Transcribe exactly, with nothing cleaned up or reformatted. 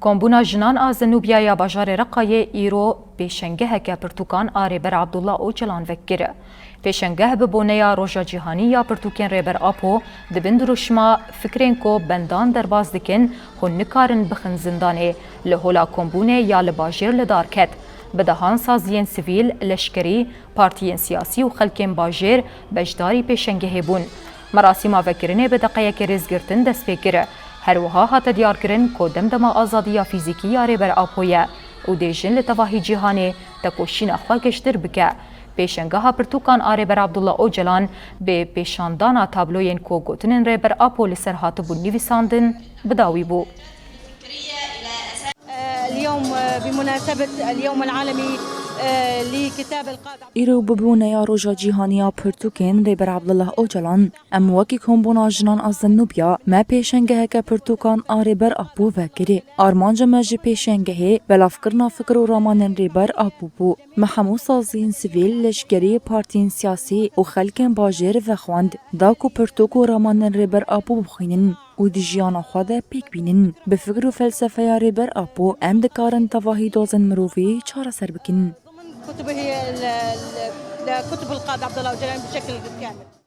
Kombûna Jinan a Zenûbiya ya bajarê Reqayê îro pêşengeheke pirtûkan a Rêber Abdullah Ocalan vekir. Pêşengeh bi boneya Roja Cîhanî ya Pirtûkên Rêber Apo di bin dirûşma Fikrên ku bendan derbas dikin, hûn nikarin bixin zindanê, li hola kombûnê ya li bajêr li dar ket. Bi dehan saziyên sivîl, leşkerî, partiyên siyasî û xelkên bajêr beşdarî pêşengehê bûn. Merasîma vekirinê bi deqeyekê rêzgirtin dest pê kir. Her wiha hate diyarkirin ku demdema azadiya fîzîkî ya Rêber Apo ye û dê jin li tevahî cîhanê tekoşîna xwe geştir bike. Pêşengeha pirtûkan a Rêber Abdullah Ocalan bi pêşandana tabloyên ku gotinên Rêber Apo li ser hatibûn nivîsandin, bi dawî bû. اليوم بمناسبة اليوم العالمي لكتاب القائد. Îro bi boneya Roja Cîhanî ya Pirtûkên Rêber Abdullah Ocalan, em wekî Kombûna Jinan a Zenûbiya me pêşengeheke pirtûkan a Rêber Apo vekirî. Armanca me ji pêşengehê belavkirina fikir û ramanên Rêber Apo bû. Me hemû saziyên sivîl, leşkerî, partiyên siyasî û xelkên bajêr vexwend. Da ku pirtûk û ramanên Rêber Apo bixwînin û di jiyana xwe de pêk bînin. Bi fikir û felsefeya Rêber Apo em dikarin tevahî dozên mirovî çareser bikin. ضمن كتبه ال- ال- لكتب القائد عبد الله أوجلان بشكل كامل.